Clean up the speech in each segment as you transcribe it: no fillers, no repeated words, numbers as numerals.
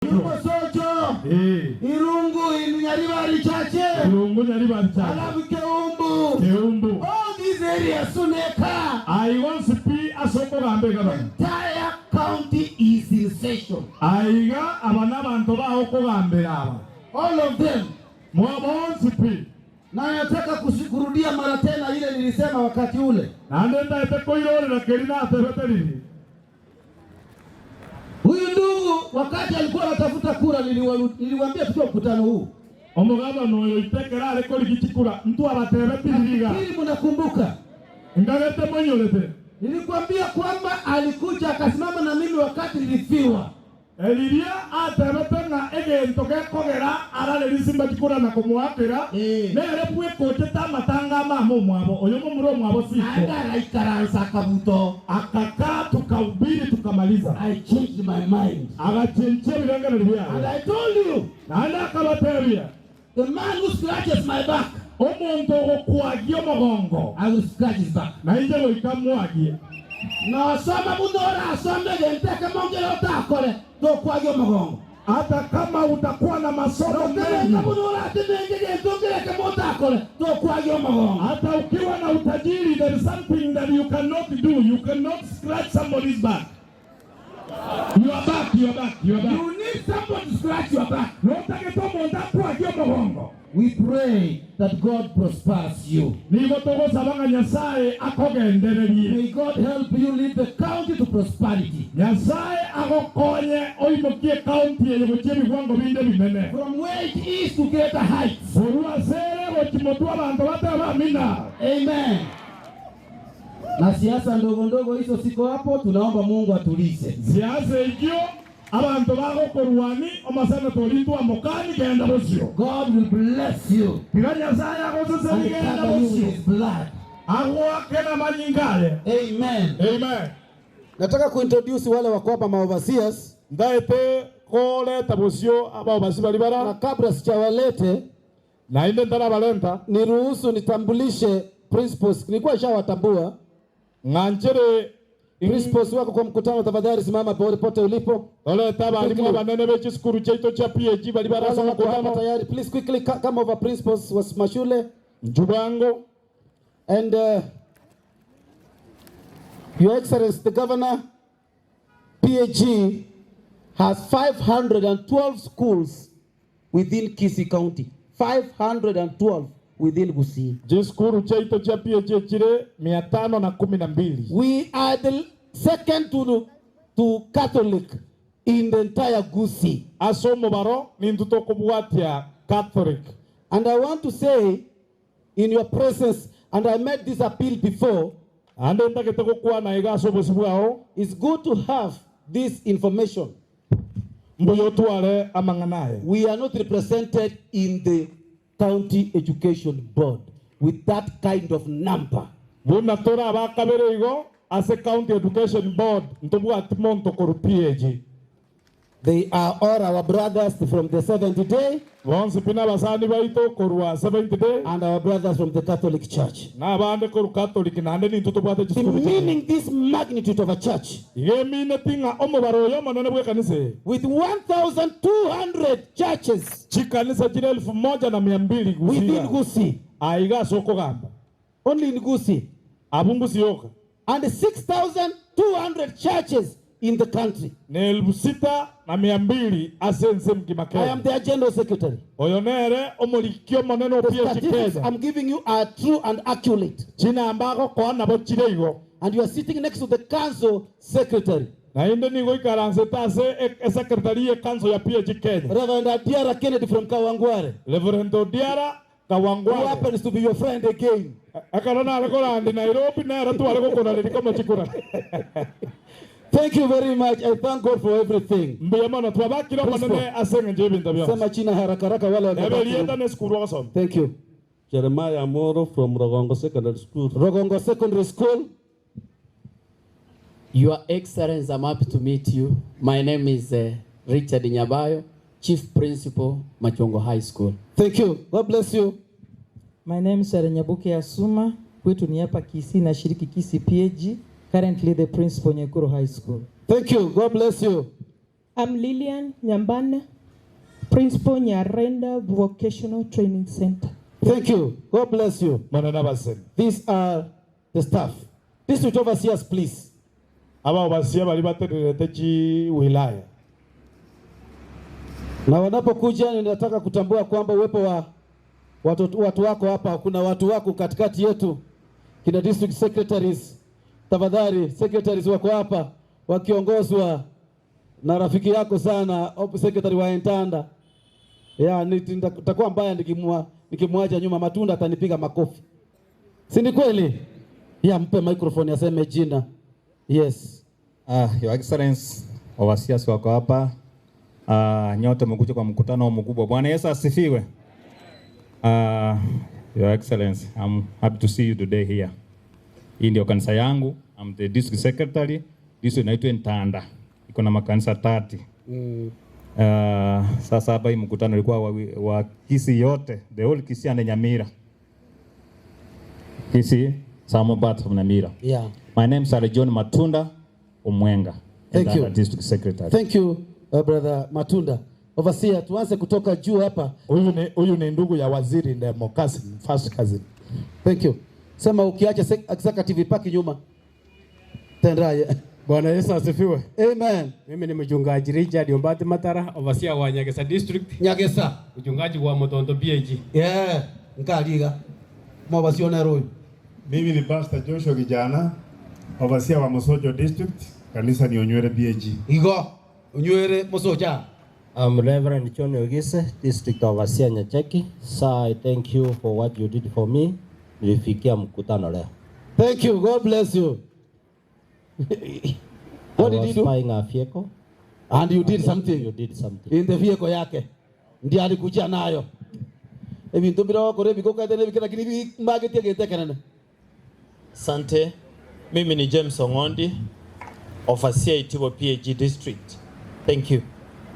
Mosocho, Irungu in Nyaribari Chache, Irungu Nyaribari Chache, alafu Keumbu, Keumbu. All these areas Suneka. Aiga onsi pi ase okogamba egabana. Entire county is in session. Aiga aba nabanto bao okogambera aba. All of them. Mwa bonsi pi. Na nataka kurudia mara tena ile nilisema wakati ule. Naende ntaete koirorera keria natebete riria. Huyu ndugu wakati alikuwa anatafuta kura niliwaambia tukiwa mkutano huu. Omogabana oyo oito ekero are korigia chikura ntwabatebetie riria iga. Nafikiri mnakumbuka. Ngagete moinyorete. Nilikwambia kwamba alikuja akasimama na mimi wakati nilifiwa. Riria atebete ng'a egento gekogera arare risimba chikura na komoakera, nere bweka ochete amatanga a mama omwabo, oyo momura omwabo siko. Naende agaikaransa akabuto. Akakaa tukahubiri tukamaliza. I changed my mind. Agachenchia ebirengererio biaye. And I told you. Naende akabatebia. The man who scratches my back. Omonto ogokwagia omogongo. I will scratch his back. Na inche goika mwagie. Nosoma buna orasome egento ekemo nkere otakore, tokwagia omogongo. Hata kama utakuwa na masomo mengi. Notebenga buna oratenenke egento nkere ekemo otakore, tokwagia omogongo. Hata ukiwa na utajiri, there is something that you cannot do, you cannot scratch somebody's back. Your back, your back, your back. You need somebody to scratch your back. Notagete omonto akwagie omogongo. We pray that God prospers you. Nigo togosaba ng'a Nyasae akogendererie. May God help you lead the county to prosperity. Nyasae agokonye oimokie ecounty eye gochia ebigwango binde ebinene. From where it is to greater heights. Korwa ase ere gochia motwe abanto batebe amina. Amen. Na siasa ndogo ndogo hizo siko hapo, tunaomba Mungu atulize. Siasa echio abanto bagokorwani omoseneta oria intwe amokani genda bosio. God will bless you. Tiga Nyasaye agosesenie And genda cover you with bosio. his blood. Agoake namanyinga aye. Amen. Amen. Nataka kuintroduce wale wako hapa maoverseers. Ntaete koreta bosio abaobasi baria bara. Na kabla sijawalete Naende ntarabarenta. Niruhusu nitambulishe principals. Nilikuwa nishawatambua. Ng'anchere Principals wako kwa mkutano, tafadhali simama popote pote ulipo. Torete abalimu abanene be chisukuru chiaito chia PAG baria bare ase Wale wako hapa omokutano. tayari. Please quickly come over principals wa mashule. Inchuo bwango. And Your Excellency the Governor, PAG has 512 schools within Kisii County, 512 within Gusii. Chisukuru chiaito chia PAG chire mia tano na kumi na mbili. We are the second to, to Catholic in the entire Gusii. Ase omobaro nintwe tokobwatia Catholic. And I want to say in your presence, and I made this appeal before, Naende ntagete gokwana iga ase obosio bwao. It's good to have this information. Mbuya otware amang'ana aya. We are not represented in the County Education Board with that kind of number. Buna tore abakabere igo ase County Education Board ntobwati monto korwa PAG. They are all our brothers from the Seventh Day. Bonsi pi nabasani baito korwa Seventh Day. And our brothers from the Catholic Church. Na abande korwa Catholic naende nintwe tobwate chisukuru chiaito. Meaning this magnitude of a church. Iga emineti ng'a omobaro oyo omonene bw'ekanisa eye. With 1,200 churches. Chikanisa chire elfu moja na mia mbili Gusii Within iga. Gusii. Aiga ase okogamba. Only in Gusii. Abwo Gusii yoka. And 6,200 churches in the country. Na elfu sita na mia mbili ase ense mgima I am Kenya. their general secretary. Oyo nere omoriki omonene o The PAG statistics Kenya. I'm giving you are true and accurate. Chinamba agokoa nabo chire igo. And you are sitting next to the council secretary. Naende nigo oikaransete ase esecretary ye council ya PAG Kenya. Reverend Adiara Kennedy from Kawangware. Reverend Odiara Who Kawangware. happens to be your friend again. Ekero nare korandi Nairobi nere tware gokorareria komochikura. Thank you very much. I thank God for everything. Mbuya mono twabakire Omonene ase engencho y'ebinto bionsi. Sema china haraka haraka wale Ebe wamebaki. erieta na esukuru ogosoma. Thank you. Jeremiah Amoro from Rogongo Secondary School. Rogongo Secondary School. Your Excellency, I'm happy to meet you. My name is uh, Richard Nyabayo, Chief Principal, Machongo High School. Thank you. God bless you. My name is Sarah Nyabuke Asuma. Kwetu ni hapa Kisii, nashiriki Kisii PAG. Currently the principal Nyekuro High School. Thank you. God bless you. I'm Lilian Nyambane, Principal Nyarenda Vocational Training Center. Thank you. God bless you. Mono nabasemi. These are the staff. District overseers please. Abaobasia baria batenerete chiwilaya. Na wanapokuja ninataka kutambua kwamba uwepo wa watu, watu wako hapa, kuna watu wako katikati yetu, kina district secretaries. Tafadhali secretaries wako hapa wakiongozwa na rafiki yako sana secretary wa Entanda. Ya, nitakuwa mbaya nikimwacha nyuma, Matunda atanipiga makofi. Si ni kweli? Ya, mpe microphone aseme jina. Yes. Your Excellency, overseers wako hapa. Nyote mmekuja kwa mkutano mkubwa. Bwana Yesu asifiwe. Your Excellency, I'm happy to see you today here. Hii ndio kanisa yangu. I'm the district secretary. District inaitwa Ntanda. Iko na makanisa 30. Sasa hapa hii mkutano ilikuwa wa Kisii yote, the whole Kisii and Nyamira. Kisii, some part of Nyamira. My name is John Matunda Omwenga. Thank you. District Secretary. Thank you, Brother Matunda. Overseer, tuanze kutoka juu hapa. Huyu ni ndugu ya waziri Ndemo, cousin, first cousin. Thank you. Sema ukiacha executive ipaki nyuma. Tendaye. Bwana Yesu asifiwe. Amen. Mimi ni mchungaji Richard Ombati Matara, overseer wa Nyagesa District. Nyagesa. Mchungaji wa Mutondo PAG. Yeah, nkaliga. Mwabasionero huyu. Mimi ni Pastor Joshua Kijana, overseer wa Mosocho District, kanisa ni Onywere PAG. Igo, Onywere Mosocha. I'm Reverend John Ogise, District Overseer Nyacheki. Sir, I thank you for what you did for me. Nilifikia mkutano leo. Thank you. God bless you. What I did you was do? buying a vehicle. And you did And something. You did something. In the vehicle yake. Ndiye alikuja nayo. Ebintu birokore bikokaete nebikira lakini bimagetie getekenene. Asante. Mimi ni James Ongondi, Overseer Itibo PAG District. Thank you.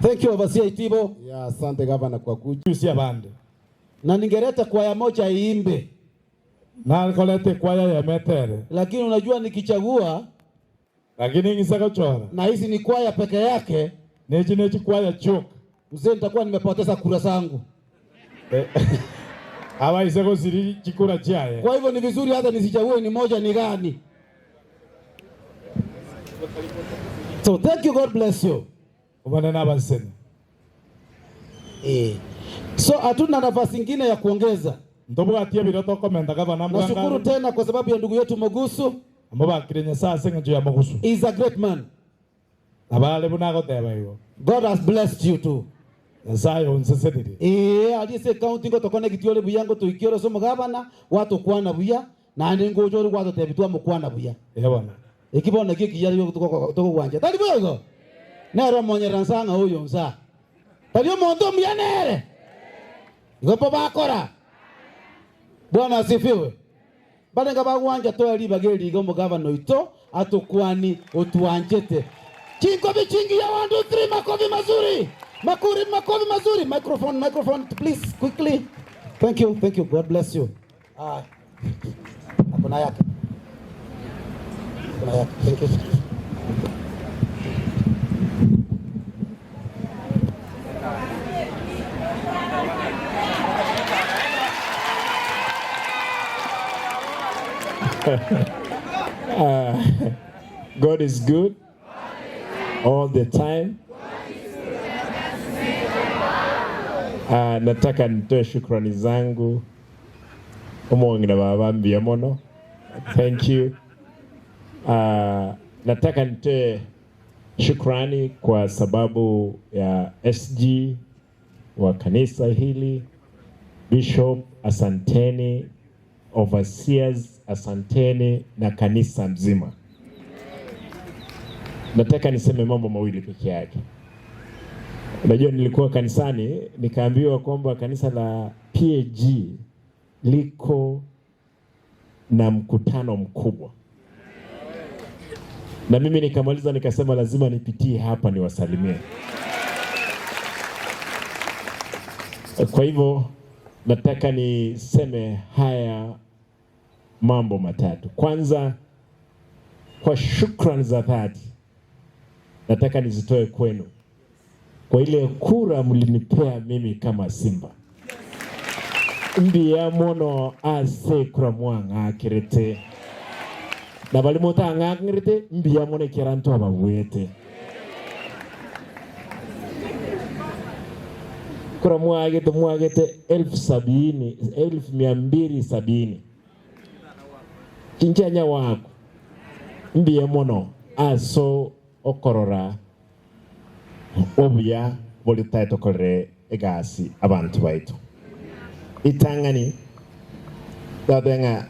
Thank you, Overseer Itibo. Yeah, asante gavana kwa kuja. Usia bande. Na ningeleta kwaya moja iimbe. Na nikolete kwaya ya metere. Lakini unajua nikichagua, Lakini ngisaka chora. Na hizi ni kwaya peke yake. Nechi nechi kwaya chok. Mzee, nitakuwa nimepoteza kura zangu. Awa iseko siri chikura chaye. Kwa hivyo ni vizuri hata nisichague ni moja ni gani. So thank you, God bless you. Umane na baseni. So hatuna nafasi nyingine ya kuongeza. Ndobo atie biroto komenta gavana mbwanga. Nashukuru tena kwa sababu ya ndugu yetu Mogusu. Ambo bakire Nyasaye ng'encho ya Mogusu. He is a great man. Abale bunagoteba igo. God has blessed you too. Nyasaye onseserire. Aliye county ngo tokone gitiore buya ngo tuikiore somo gavana watu kwana buya na ndi ngo jori gwatu tebitwa mukwana buya. Bwana. Ekibona kiki yari tukogwanja. Tali bwego. Nero monyera nsanga uyo nsa. Tali omonto omuya nere. Ngopo bakora. Bwana asifiwe. Balenga bagwanja toa bageli go mugavana oito atukwani otuanjete. Chingobi chingi ya 1 2 3 makofi mazuri. Makuri makofi mazuri. Microphone, microphone please quickly. Thank you, thank you. God bless you. Hakuna yake. Hakuna yake. Thank you. God is good all the time. Nataka nitoe shukrani zangu omwongera babambia mono. Thank you. Nataka nitoe shukrani kwa sababu ya SG wa kanisa hili, Bishop, asanteni, overseers, asanteni na kanisa mzima. Nataka niseme mambo mawili peke yake. Unajua, nilikuwa kanisani nikaambiwa kwamba kanisa la PAG liko na mkutano mkubwa, na mimi nikamaliza nikasema lazima nipitie hapa niwasalimie. Kwa hivyo nataka niseme haya mambo matatu. Kwanza, kwa shukrani za dhati nataka nizitoe kwenu. Kwa ile kura mlinipea mimi kama simba. Mbuya mono ase ekura mwang'akerete. Na baria motang'akerete, mbuya mono ekiagera ntwababuete. Kura mwaagete mwaagete elfu sabini, elfu mia mbili sabini. Chinchanya wako mbuya mono ase okorora obuya boria totae tokorere egasi abanto baito. Ritang'ani twateba ng'a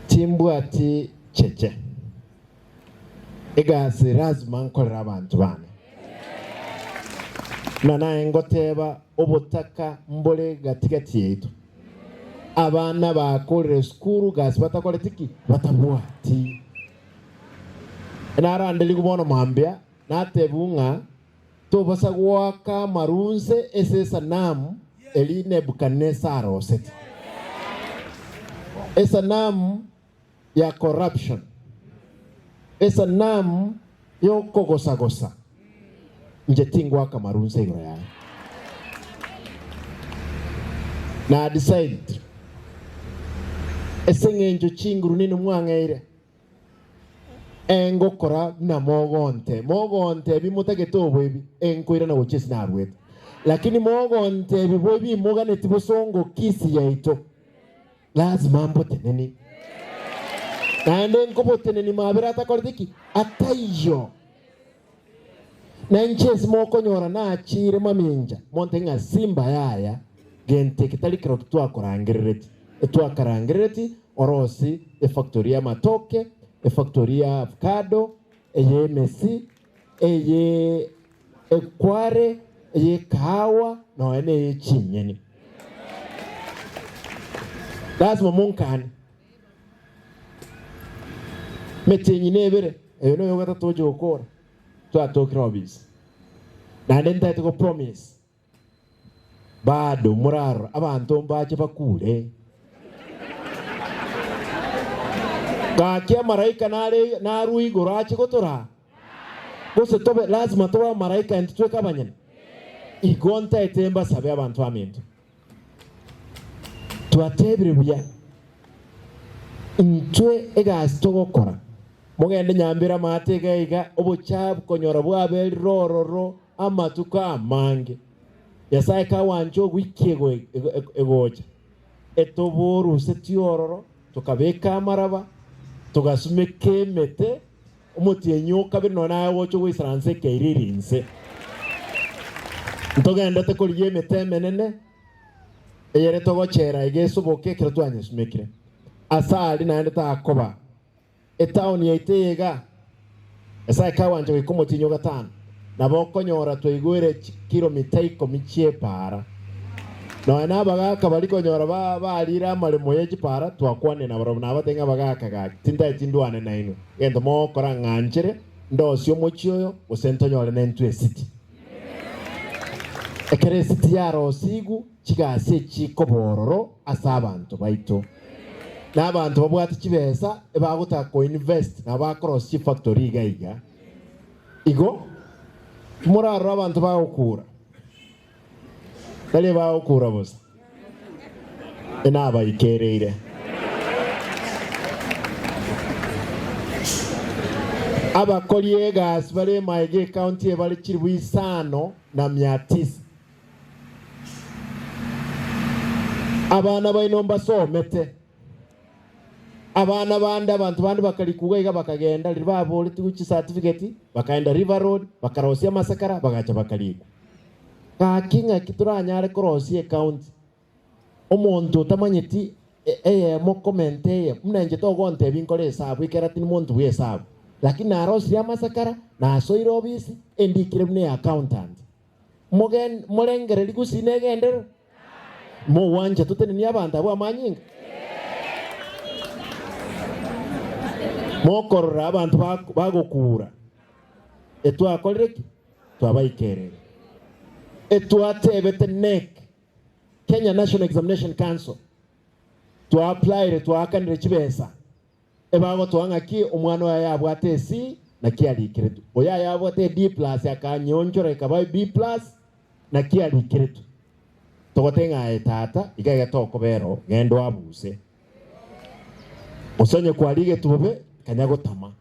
timbwati cheche, egasi lazima nkorere abanto bane. Na naye ngoteba obotaka mbore gati gati yaito. Abana bakorire esukuru gasi batakoreti ki? Batabwati. Naranderigwe bono mambia, natebigwe ng'a tobasa goaka amarunse ase esanamu eria Nebukadnesa arosete. Esanamu ya corruption, esanamu y'okogosa-gosa, inche tingoaka amarunse igoro yaye. Na decide ase eng'encho chinguru nini mwang'eire. Engokora buna mogonte, mogontebi motagete oboibi, enkoirana gochia ase naruete. Lakini mogontebi boibi moganeti bosongo kisi yaito, lazima mboteneni. Naende nkoboteneni mabera atakoreti ki? Ataiyo. Na inche ase mokonyora nachiire mamincha, monte ng'a simba yaya, gento eke tari kerokio twakorangerereti. Etwakarangerereti orosi efactory y'amatoke, efactory ya avocado, ey'emesi, eye ekware, ey'ekahawa, nonya neye chinyeni. Lazima monkane. Metienyi nebere, oyo noyo ogatato oche gokora, twatokire obisi. Naende ntaete go promise, bado morarora abanto mbache bakure. Gaki amaraika nare narue igoro ache gotoraa, gose tobe lazima tobe amaraika intwe tweke abanyene? Igo ntaete mbasabe abanto baminto. Twatebire buya, intwe egasi togokora, mogende nyambere amaate iga iga, obochafu konyora bwaberire ororo amatuko amange. Nyasae kawancha owiki egocha, etoborusetie ororo, tokabeka amaraba, togasumeka emete, omotienyi o kabere nonya naye ogocha goisaransa ekeiriri inse. Ntogendete korigia emete emenene eyere togochera iga esoboke ekero twanyesumekire. Ase aria naende takoba etaoni yaito eye iga, Nyasae kawancha goika omotienyi o gatano, nabo okonyora twaigwere chikilomita ikomi chi'epaara. Nonya nabagaaka baria konyora barire amaremo ye chipaara, twakwanire nabarabwo, nabatebia ng'a abagaaka gaki, tintaeti ndwane nainwe, egento mogokora ng'anchere ndosie omochie oyo, gose ntonyore nentwe esiti. Ekero esiti yarosigwe, chigasi echi chikoba ororo ase abanto baito. Na abanto babwate chibesa ebagotaka koinvest nabo bakorosia chifactory iga iga. Igo timorarore abanto bagokura, tari ebagokura bosa, enabaikereire. Abakori egasi bare emaega ecounty ebare chilifu isano na mia tisa. Abana baino mbasomete. Abana bande, abanto bande bakarikugwa iga bakagenda riria baboretigwe chicertificate, bakaenda River Road, bakarosia amasakara, bagacha bakarikwa. Gaki ng'aki toranyare korosia ecounty omonto otamanyeti eyemo comment eye, buna inche togontebia nkore esabu ekero tindi monto bwa esabu, lakini narosirie amasakara, nasoire obisi, endikire buna eaccountant. Mogen morengererie gusii negenderere? Mogwancha totenenie abanto abwo amanyinga? Mokorora abanto bagokura, etwakorire ki? Twabaikerire. Etwatebete KNEC, Kenya National Examination Council, twa applyire twaakanire chibesa, ebagotoa ng'aki omwana oyo ayabwate esi naki arikeretwe. Oyo ayabwate E plus akanyeonchora ekaba B plus. Naki arikeretwe, Togote ng'a aye tata, iga iga tokobera oo, genda oabuse. Gose onye kwarigetwe bobe, kanya gotama.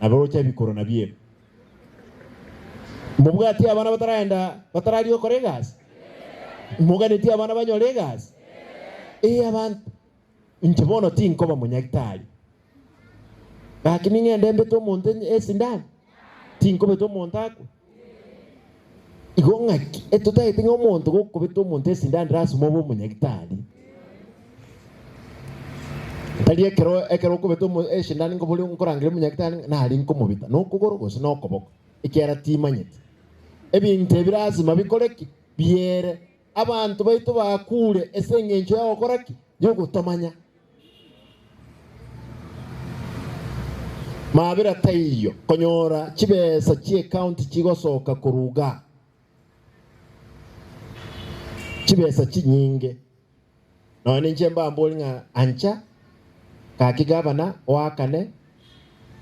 Nabo oroche ebikoro nabio ebi. Mobwati abana bataraenda batararia gokora egasi? Moganetie abana banyore egasi? Ee abanto, inche bono tinkoba monyagitari. Gaki ning'ende mbete omonto esindani? Tinkobeta omonto akwe? Igo ng'aki etotagete ng'a omonto gokobeta omonto esindani lasima obe omonyagitari? Tari ekero ekero okobeta omo esindani nkobori nkorangeria omonyagitari ng'a nare nkomobeta nokogoro gose nokoboko, ekiagera timanyeti. Ebinto ebi lasima bikore ki? Biere. Abanto baito bakure ase engencho ya gokora ki? Yogotomanya. Mabera taiyo konyora chibesa chi'ecounty chigosoka korwa igaa. Chibesa chinyinge. Nonya ninche mbambori ng'a ancha gaki gavana oakane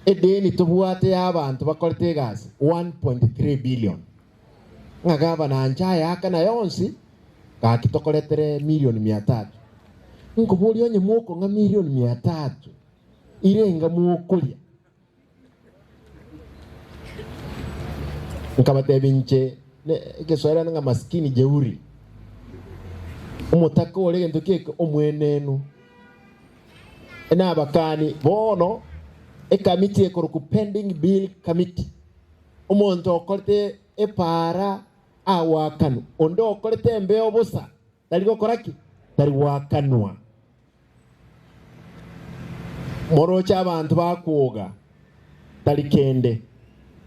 edeni tobwate ya abanto bakorete egasi 1.3 billion. Ng'a gavana ancha ayaakana yonsi gaki tokoretere milioni mia tatu. Nkoboria onye mokong'a milioni mia tatu irenga mokoria? Nkabatebia inche, ne egeswahili ng'a maskini jeuri, omotaka ore egento kieke omwenenu. Nabakani bono ekamiti ekorokwa pending bill committee, omonto okorete epaara agoakanwa, onde okorete embeo bosa tari gokora ki? Tari goakanwa. Moroche abanto bakwoga tari kende,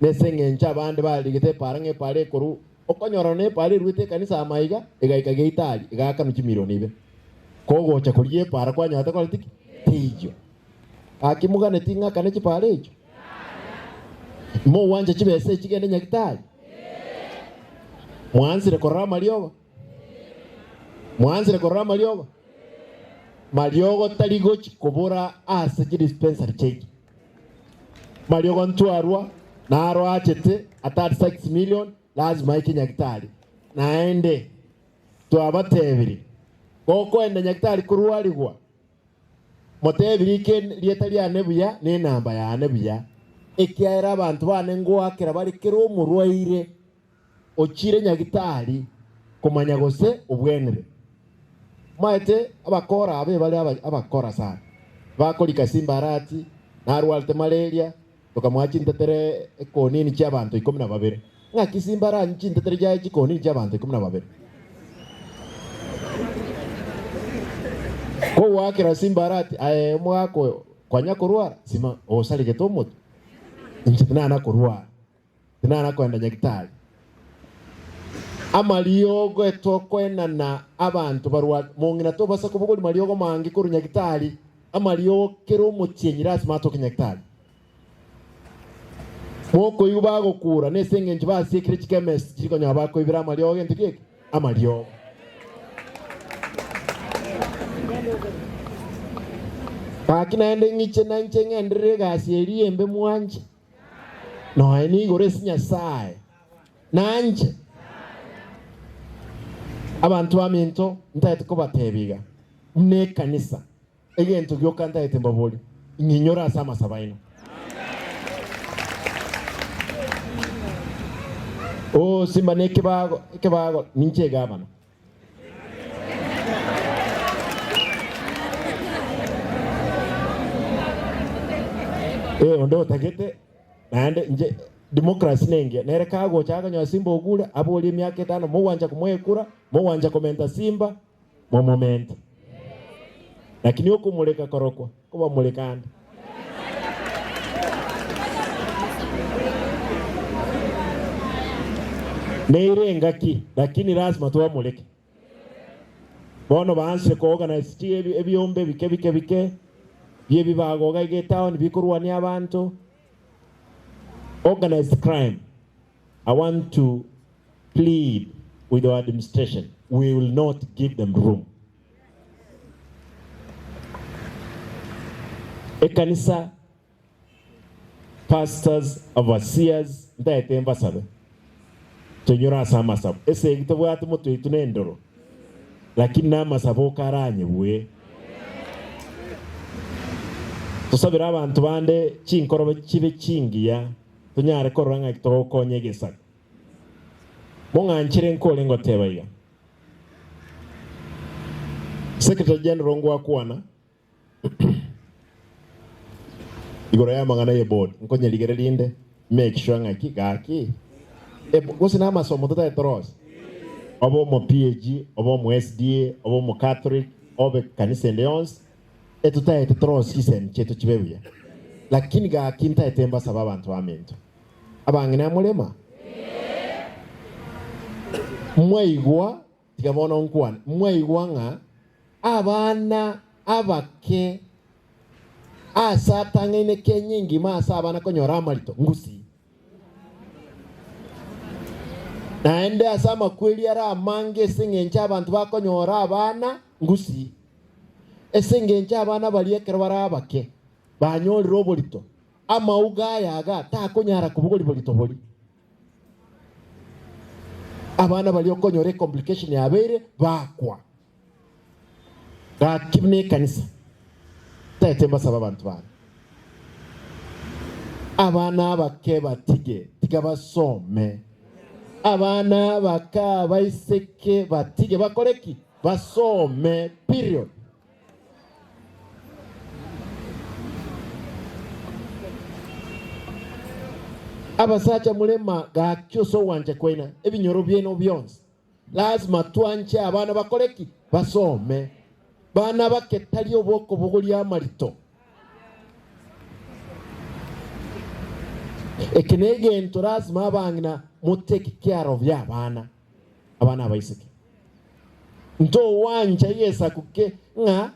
nese engencho abande barigete epaara ng'a epaara ekorwa okonyorana na epaara eruete ekanisa amaiga egaika geita aria egaakanwa chimilioni ibere. Kogocha korigia epaara kwanyora tekoreti ki? Teiyo. Gaki moganeti ng'akane chipaara echio? Mogwancha chibesa echi gende Nyagitari? Mwansire korora amariogo? Mwansire korora amariogo? Mariogo tari gochi kobora ase chidispensary chiaito. Mariogo ntwarwa naro achete a 36 million lazima aike Nyagitari. Naende twabatebirie gokoenda Nyagitari korwarigwa motebirie ike rieta riane buya na enamba yane buya, ekiagera abanto bane ngoakera bare kera omorwaire ochire Nyagitari komanya gose obwenire. Omanyete abakora aba ebare abakora sana, bakorika simbarati, narwarete malaria, tokamoa chintetere ekonini chi'abanto ikomi na babere. Ng'aki simbarani chintetere chiaye chikonini chi'abanto ikomi na babere? Kogoakera simbarati, aye omogaka oyo konya korwara, sima osaregete omotwe, inche tinana korwara. Tinara koenda nyagitari. Amariogo etokoenana abanto barwa mong'ina tobasa kobogoria mariogo mange korwa nyagitari, amariogo kera omotienyi lasima atoke nyagitari. Mokoigwa bagokura nese engencho basiekire chikemest chiri konyora bakoibera amariogo gento ki eke? Amariogo. Gaki naende ng'iche nainche ng'enderere egasi eria embe mwanche. Nonya nigoro ase Nyasae nanche. Abanto baminto ntagete kobatebia iga, buna ekanisa, egento gioka ntagete mbaborie, ng'inyore ase amasabo aino. Oh, simba nekebago, ekebago, ninche egavana. Eh, onde otagete naende inche democracy nengiya nere kagocha akanyora simba ogure aborie emiaka etano mogwancha komoa ekura mogwancha komenta simba momomente lakini okomoreka korokwa kobamoreka ande. Neire engaki, lakini lasima twamoreke. Bono baansire koorganize chi ebiombe bike bike bike biebibago iga iga etown bikorwania abanto. Organized crime, I want to plead with our administration, we will not give them room. Ekanisa, pastors, overseers, ntaete mbasabe. Toinyore ase amasabo. Esegi tobwate motwe oito nendoro, lakini namasabo oka aranyebue. Tosabere abanto bande chinkoro chibe chingiya, tonyare korora ng'aki togokonya egesaku. Mong'anchere nkore ngoteba iga. Secretary General ngwakwana igoro y'amang'ana ye board, nkonyerigereria inde make sure ng'aki gaki gose na amasomo totagete torose, obe omo PAG, obe omo SDA, obe omo Catholic, obe kanisa ende yonsi, etotagete torose chisemi chiaito chibe buya. Lakini gaki ntagete mbasabe abanto baminto, abang'ina morema? Mwaigwa Tiga bono nkwane, mwaigwa ng'a abana abake ase atang'aine Kenya engima ase abana konyora amarito ngusi. Naende ase amakweri are amange ase eng'encho abanto bakonyora abana ngusi. Ase eng'encho abana baria ekero bare abake banyorire oborito, amauga aya iga takonyara kobogoria borito boria. Abana baria okonyora ecomplication yabeire bakwa. Gaki buna ekanisa tagete mbasabe abanto bane. Abana abake batige tiga basome. Abana abake abaiseke batige bakore ki? Basome period. Abasacha murema gaki ase ogwancha kwaino ebinyoro biaino bionsi. Lazima twanche abana bakore ki? Basome. Bana bake tari obokobogoria amarito. Eke negento lazima abang'ina motake care of y'abana, abana abaiseke. Ntogwancha egesaku ke ng'a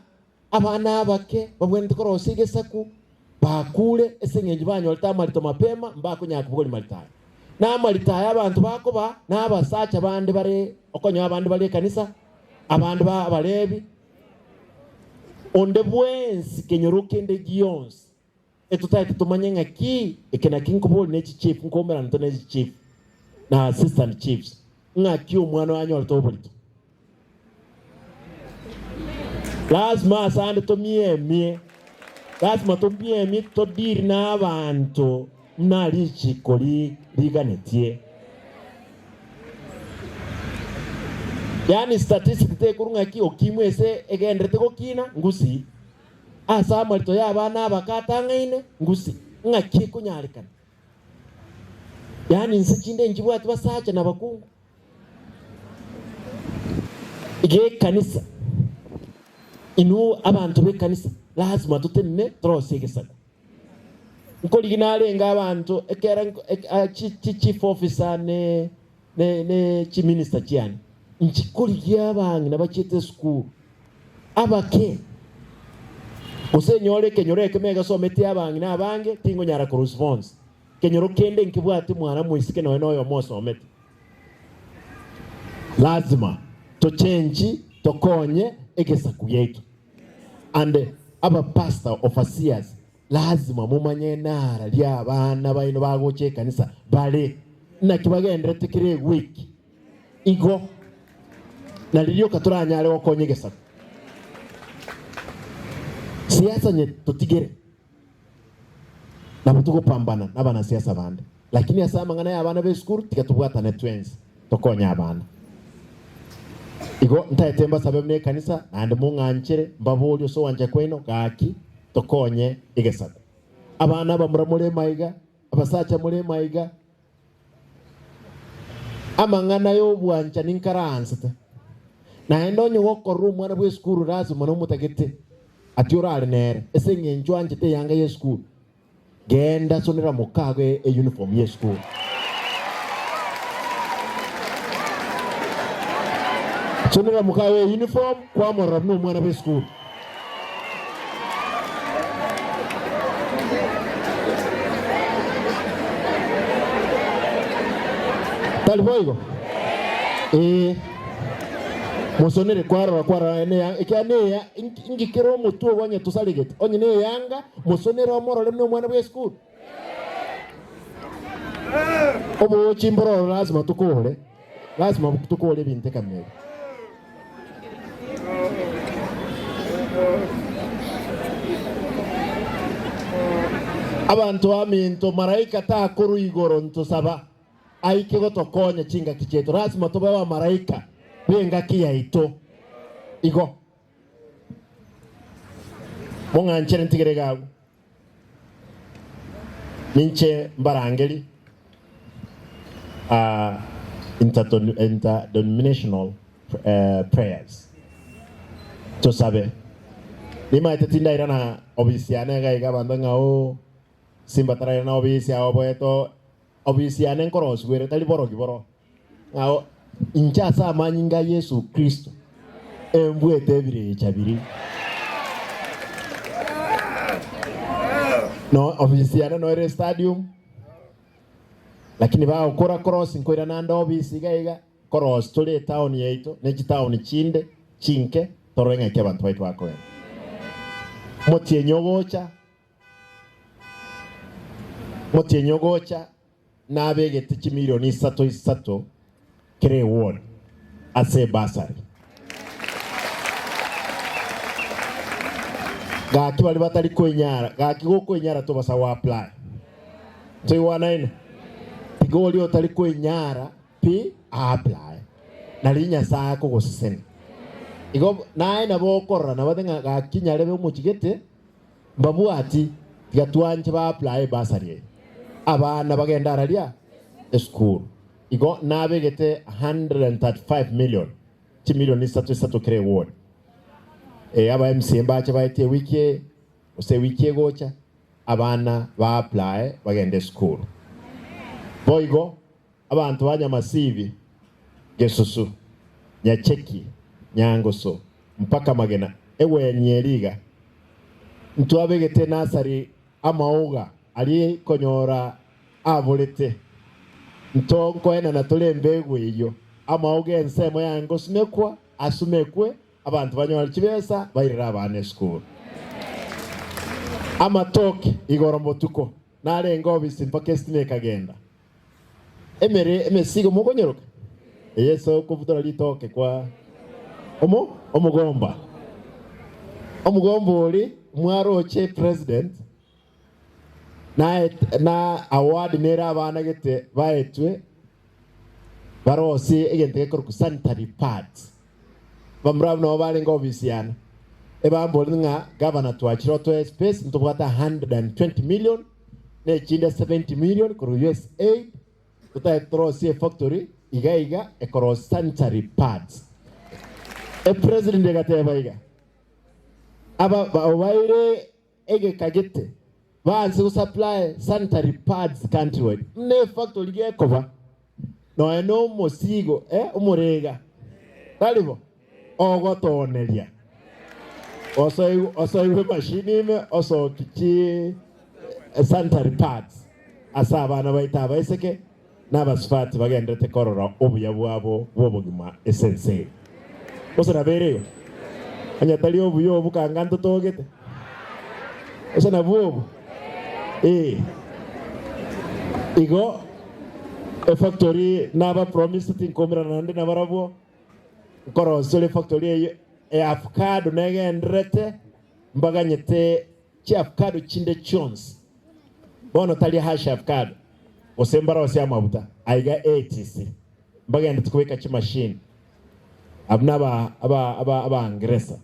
abana abake babwenerete korosia egesaku, bakure ase engencho banyorete amarito mapema, mbakonyara kobogoria marito aya. Na amarito aya abanto bakoba na abasacha bande bare okonyora abande bare ekanisa, abande ba abarebi, onde bwensi kenyoro kende gionsi. Etotagete tomanye ng'aki eke naki nkoboria ne chichief nkoumerana to ne chichief na assistant chiefs ng'aki omwana oyo anyorete oborito. Lazima ase ande tomiemie, lazima tomiemie to deal na abanto buna richiko riganetie. Yaani statistic tekorwa ng'aki okimwa ase egenderete gokina ngusii. Ase amarito y'abana abake atang'aine ngusi, ng'aki ekonyarekana? Yaani inse chinde nchibwati basacha na bakungu. Iga ekanisa, inwe abanto b'ekanisa lazima totenene torosie egesaku. Nkorigia narenge abanto ekero chi chief officer ne ne chiminister chiane, nchikorigia abang'ina bachiete esukuru. Abake, gose nyore ekenyoro ekemo egesometie abang'ina abange, tingonyara korusia bonsi. Kenyoro kende nkebwati mwana moiseke nonya noyomo osomete. Lazima tochenchi tokonye egesaku giaito. And abapastor, overseers, lazima momanye enara ri'abana baino bagocha ekanisa bare, naki bagenderete kera ewiki. Igo nari rioka toranyare gokonya egesaku. Siasa nye totigere, nabo togopambana nabanasiasa bande, lakini ase amang'ana y'abana b'esukuru tiga tobwatane twensi tokonye abana. Igo ntaete mbasabe buna ekanisa naende mong'anchere mbaborie ase ogwancha kwaino gaki tokonye egesaku. Abana abamura more maiga, abasacha more maiga, Amang'ana y'obwanchani nkaransete, naende onye gokorora omwana bw'esukuru lasima nomotagete ati orare nere, ase eng'encho anchete eyanga y'esukuru, genda sonera mokago euniform y'esukuru. Sonera mokago euniform kwamorora buna omwana bw'esukuru. Tari boigo? Ee. Mosonere kwarora kwarora ene ekiagera neya inki kere omotwe ogo onye tosaregete onye neyanga mosonere omorore buna omwana bw'esukuru. Oboochi mbororo lasima tokore, lasima tokore ebinto ekameri. Abanto baminto, maraika takorwa igoro ntosaba aike gotokonya chingaki chiaito. Lasima tobe abamaraika b'engaki yaito. Igo mong'anchere ntigere iga agwo. Ninche mbarangeri interdenominational prayers tosabe. Nimaete tindairana obisi yane iga iga abanto ng'a oo simba tarairana obisi ao oboete obisi yane nkorosiwa ere tari borogi boro ng'a oo inche ase amanyinga a Yeso Kristo embuete ebirecha biria. No obisi yane no ere stadium lakini bagokora cross nkoirana ande obisi iga iga cross tore etown yaito ne chitown chinde chinke torore ng'aki abanto baito bakogenda. Motienyi ogocha motienyi ogocha nabegete chimilioni isato isato kera eward ase ebursary. Gaki baria batari koinyara, gaki gokoinyara tobasa go apply. Toigwanaine? Tiga oria otari koinyara pi a apply. Nari Nyasae akogosesenia. Igo naye nabo okorora nabate ng'a gaki nyarebe omochigete Mbabwati, tiga twanche ba apply ebursary eye, abana bagende araria esukuru. Igo nabegete 135 million, chimilion isato isato kera eward. Eh, aba MCA mbache baetie ewiki eye, gose ewiki egocha, abana ba apply bagende esukuru. Boigo, abanto ba Nyamasibi, Gesusu, Nyacheki, Nyangoso, mpaka Magena, egweni eri iga, ntwabegete enasari amaoga aria konyora aborete, ntonkoenana tore embegu eyio, amaoga ensemo yaye ngosumekwa asumekwe, abanto banyore chibesa bairere abana esukuru. Amatoke igoro motuko narenge obisi mpaka esitima ekagenda. Emere emesigo mokonyoroka, eye ase okobutora ritoke kwa omo omogomba. Omogomba oria mwaroche president naet na award nere abana gete baetwe barosie egento gekorokwa sanitary pads. Bamura abwo nabo barenge ofisi yane, ebamborire ng'a gavana twachire otoe espace ntobwate 120 million na echinde 70 million korwa USAID totagete torosie efactory iga iga ekorosia sanitary pads. Epresident egateba iga, aba obaire egeka gete baanse go supply sanitary pads countrywide buna efactory gekoba nonya na omosigo eh omorega tari bo ogotooneria osoigwe osoigwe emachine ime osoki chi sanitary pads ase abana baito abaiseke na abasubati bagenderete korora obuya bwabo bw'obogima ase ense eye. Gose nabo ere igo? Onye tari obuya obu kanga ntotogete. Gose nabwo obu? Ee. Igo efactory naba promised tinkomerana naende nabarabwo, nkorosia ore efactory eyio e avocado negendererete mbaganyete chiavocado chinde chionsi. Bono tari hash avocado gose mbarosie amabuta aiga ATC mbagenderete kobeka chimachine abwo naba aba aba abangeresa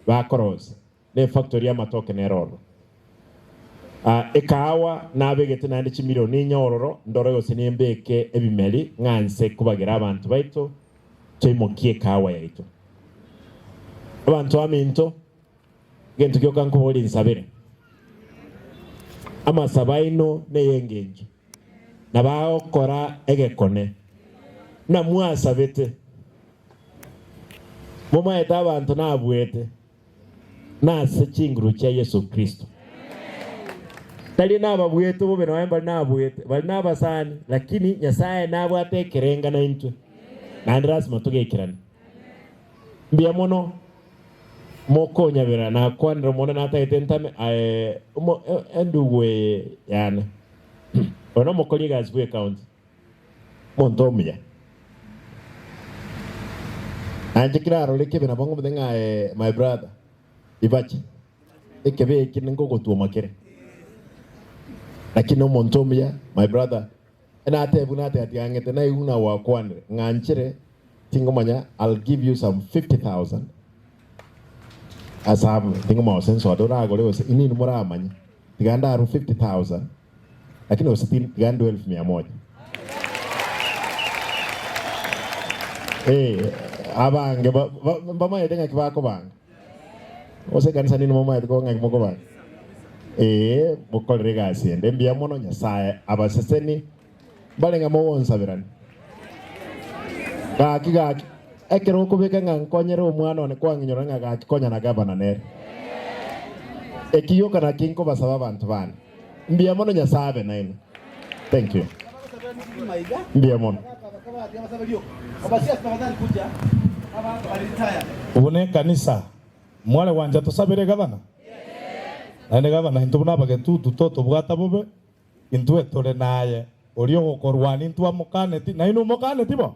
bakorosia ne efactory y'amatoke nere ororo. Ah, ekahawa nabegete naende chimilioni inye ororo ndore gose nimbeke ebimeri ng'a nse kobagera abanto baito toimokie ekahawa yaito. Abanto baminto Egento gioka nkoboria insabere, amasabo aino ney'engencho, na bagokora egekone, buna mwasabete. Momaete abanto nabuete nase chinguru chia Yeso Kristo. Tari nababuete bobe nonya mbari nabuete, bari nabasani, lakini Nyasae nabwate ekerenga naintwe, naende lasima togekerane. Mbuya mono. Mokonyabera nakwanire Omonene natagete ntame aye omo endugu eye yane. Oyo nomokori egasi bwe county. Omonto omuya. Nainche kera arore ekebe nabo ngomotebia ng'a eh, my brother, ibache, ekebe eke ningogotwoma kere. Lakini omonto omuya, my brother, natebwa nateba tiga ng'ete naigwe buna gwakwanire, ng'anchere tingomanya I'll give you some 50,000 ase abwo, tingomanya gose nsoda oragore gose inwe moramanye, tiga ndarwe 50,000 lakini gose tiga ndue elfu mia moja. Eh, abange ba- ba- mbamaete ng'aki bakobanga. Gose ekanisa nini momaete ko ng'aki mokobanga. Ee, mokorere egasi ende mbuya mono Nyasaye abaseseni mbare ng'a mogonsabirani. Gaki gaki ekero okobeka ng'a nkonyere omwana one kwang'inyora ng'a gaki konya na gavana nere. Eki gioka naki nkobasaba abanto bane. Mbuya mono Nyasaye abe nainwe. Thank you. Mbuya mono. Buna ekanisa, mware gwancha tosabere gavana? Naende gavana intwe buna abagetutu totobwata bobe, intwe tore naye, oria ogokorwania intwe amokaneti, nainwe mokaneti bo?